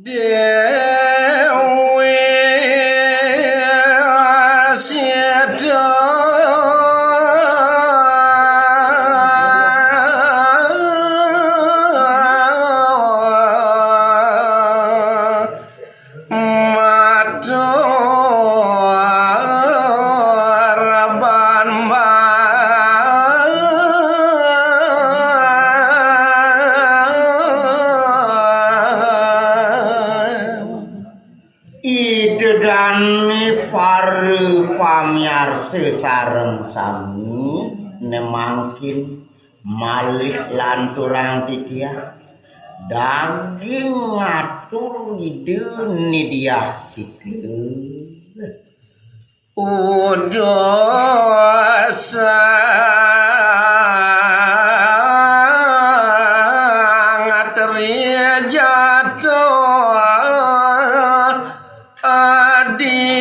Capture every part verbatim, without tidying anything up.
Déwi Sita matur ban Ida dané para pamiarsa sareng sami, né mangkin malih lanturang titiang daging ngatur Ida Ni Diah Sita. Uduh sangat rijata ading.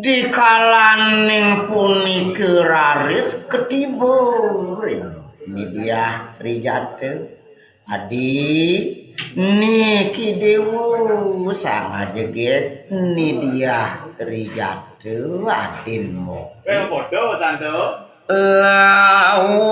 Dikalaning punika raris katiba ring Ni Diah Rijata. Adi, niki Déwa sang ajegég Ni Diah Rijata adin mo. Kowe padha, Santo? Lawat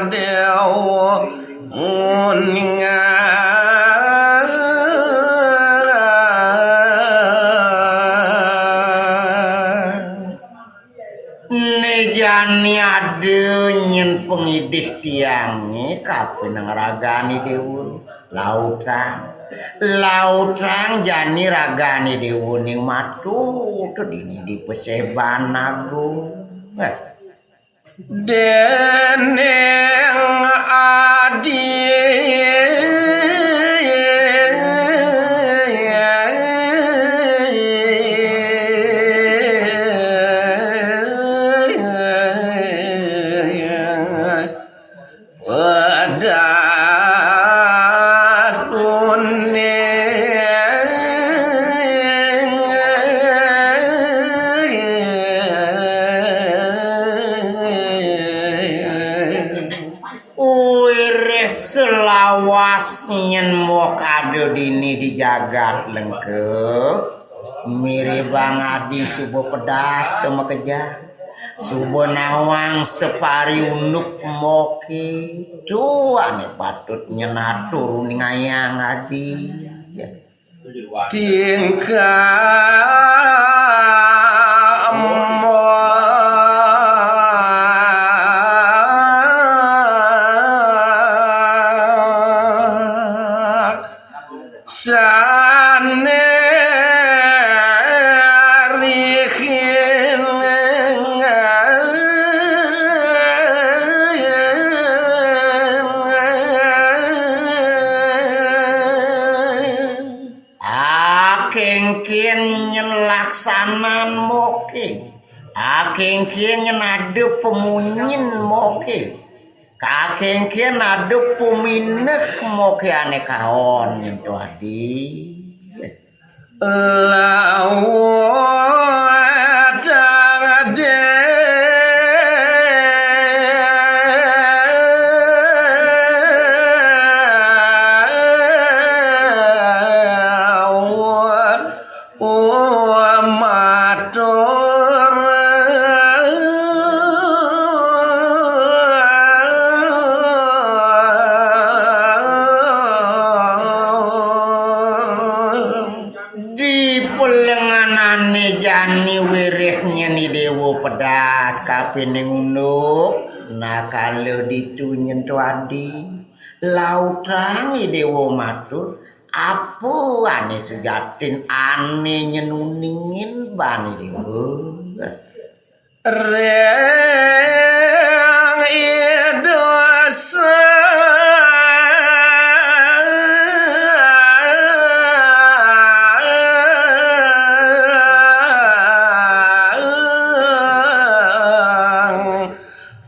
Déwa. Né jani ada nyén pangidih tiangé kapining ragané Déwa. Lautang, lautang jani ragané Déwa ning matur dini di Paseban Agung. Déning adi wedas uning. Wiréh selawas nyén mok ada dini di jagat Lengke, miribang adi suba pedas ka makejang, suba nawang sapari unduk moké. Duh, ané patut nyén atur uningayang adi. Tingkah mok sané rihin. Akéngkén nyén laksanan moké. Akéngkén nyén ada pamunyin moké. Kakéngkén ada pumineh moké ané kaon nyén to adi. Lawatang Déwa matur. Di pelenganané jani wiréh nyén I Déwa pedas kapining unduk, nakala ditu nyén to adi. Lautang I Déwa matur, apa ané sujatin ané nyén uningin ban I Déwa? Ring Ida Sang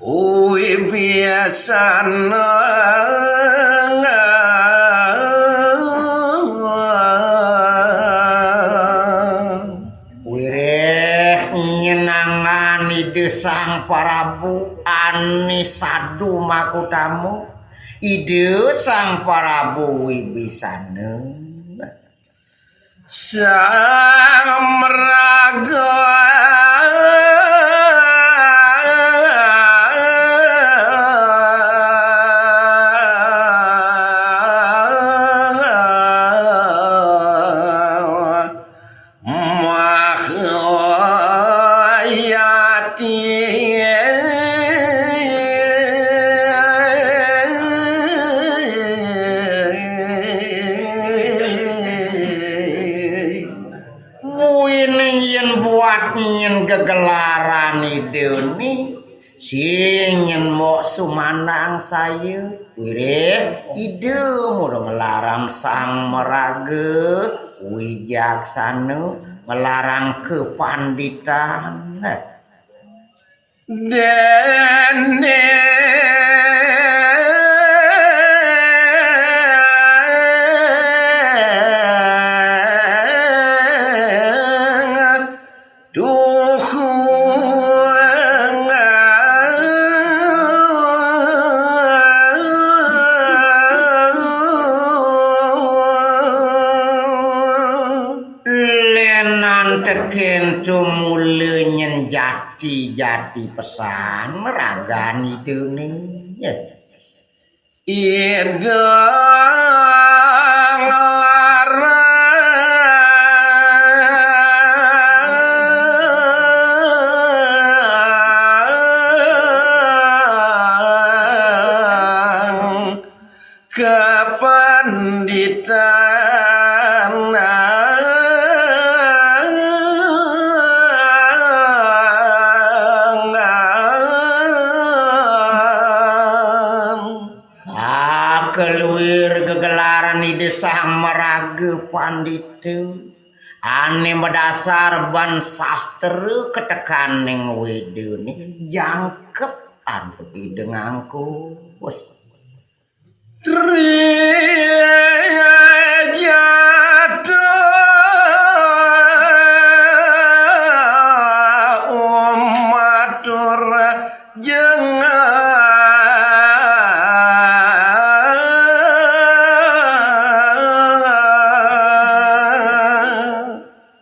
Wibisana. Saneng. Wiréh nyenengan Ida Sang Prabu ané sadu makutama, Ida Sang Prabu Wibisana. Sang maraga. Mahayati. Buin yén buat nyén gegelaran Ida né, sing nyén mok sumandang saya, wiréh Ida mula nglarang sang maraga wijaksana, nglarang kapanditan. Dene. Tuhu. Lenan tekén tumula nyén jati-jati pesan ragan Ida né. Ida nglarang kapanditan. Sakeluir gegelaran Ida Sang Maraga Pandita ané madasar ban sastra ketekaning Wéda né jangkep antuk Ida ngangkus. Tri jata umatur jenengan.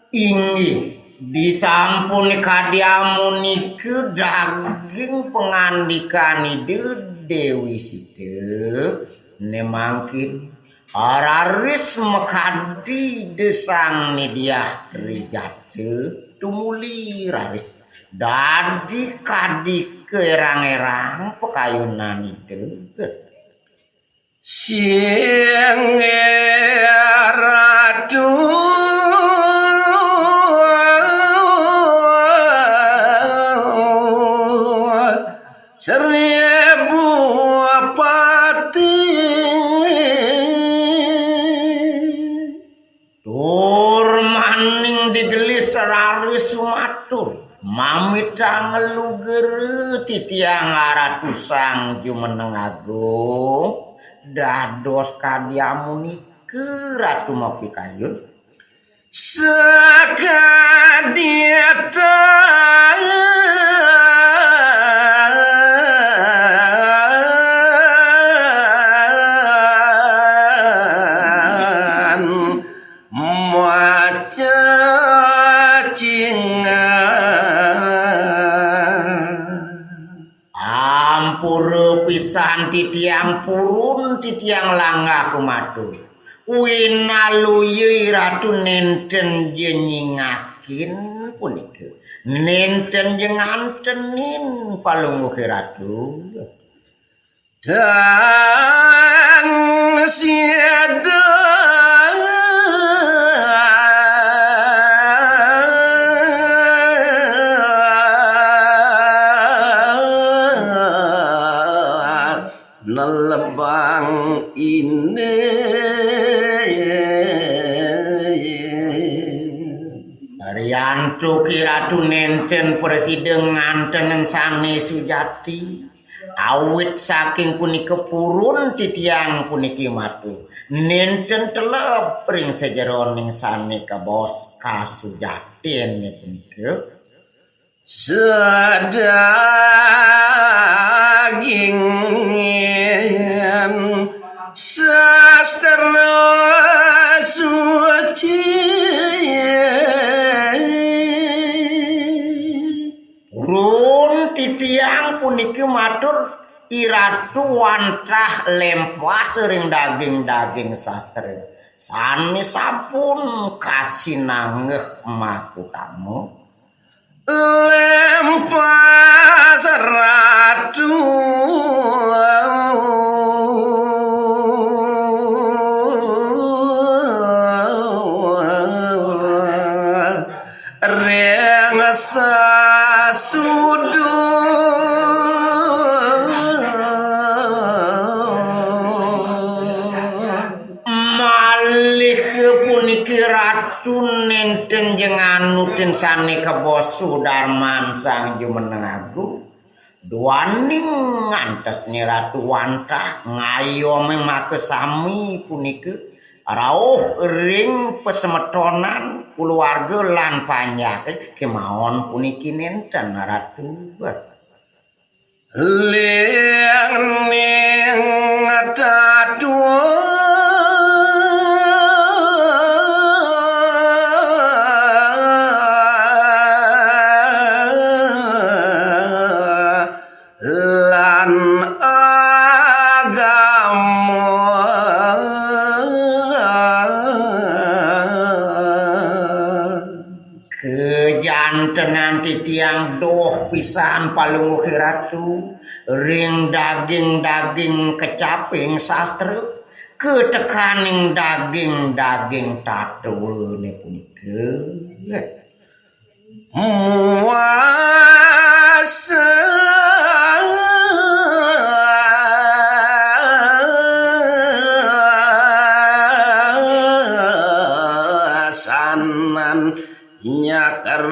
Inggih, disampun kadi amunika daging pangandikan Ida Déwi Sita, né mangkin raris makadi Ida Sang Midiah Trijata tumuli raris dadi kadi kaérang-érang pakayunan Ida. Sing Ratu Sri Bupati. Tur maning digelis raris sumatur, mamitang nglugara titiang Ratu Sang Jumeneng Agung, dados kadi amunika Ratu mapikayun. Sakadi tan macacingan. Ampura pisan titiang purun, titiang langgah kumatur. Winaluya Ratu nénten ja nyingakin punika. Nénten ja ngantenin Palungguh Ratu. Tan sida nelebang ini. Riantuk Ratu nénten prasida nganten sané sujati. Awit saking punika purun titiang puniki matur, nenten teleb ring sajeroning sane kabos kasujatine punika. Sedaging sastra suci. Purun titiang puniki matur, iratu wantah lempas ring daging-daging sastra sane sampun kasinanggeh makutama. Lempas ratu ring sasudut. Malih puniki ratu nenten jenganutin sane kabos sudarman Sang Jumeneng Agung. Duaning ngantos ni ratu wantah ngayomeng makasami punika rauh ring pasemetonan kulawarga lan panjake kemawon puniki nenten ratu. Ling ning tatwa lan agama. Kejantenan titiang doh pisan Palungguh Ratu ring daging-daging kecaping sastra, ketekaning daging-daging tatwane punika. Muasa sanan nyakar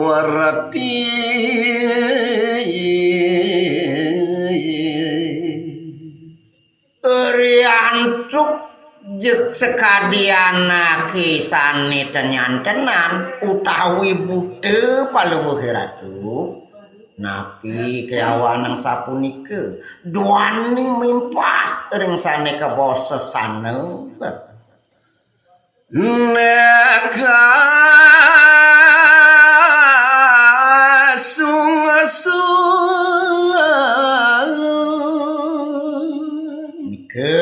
werti. Riantuk jeg sakadi anake sane tenyantenan utawi buta Palungguh Ratu. Napi kayawanang sapunika? Duaning mimpas ring sane kabos sesana. Neka sungsungan. Nika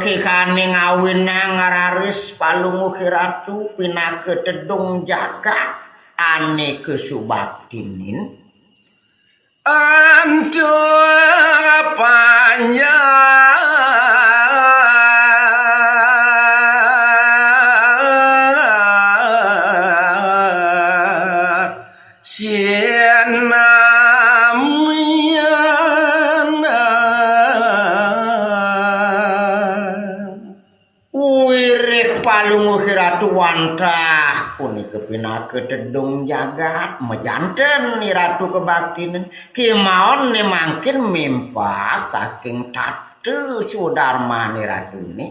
kekane ngawinang raris Palungguh Ratu pinaka tedung jagat ane kasubaktinin. Antuk panjang sinamian. Wiréh Palungguh Ratu wantah punika pinaka tedung jagat, majanten Ni Ratu kabaktinin, kémaon né mangkin mimpas saking tata swadarman Ni Ratune,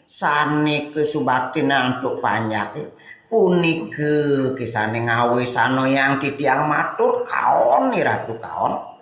sané kasubaktin antuk panjaké, punika ké sané ngawisanayang titiang matur, kaon Ni Ratu kaon.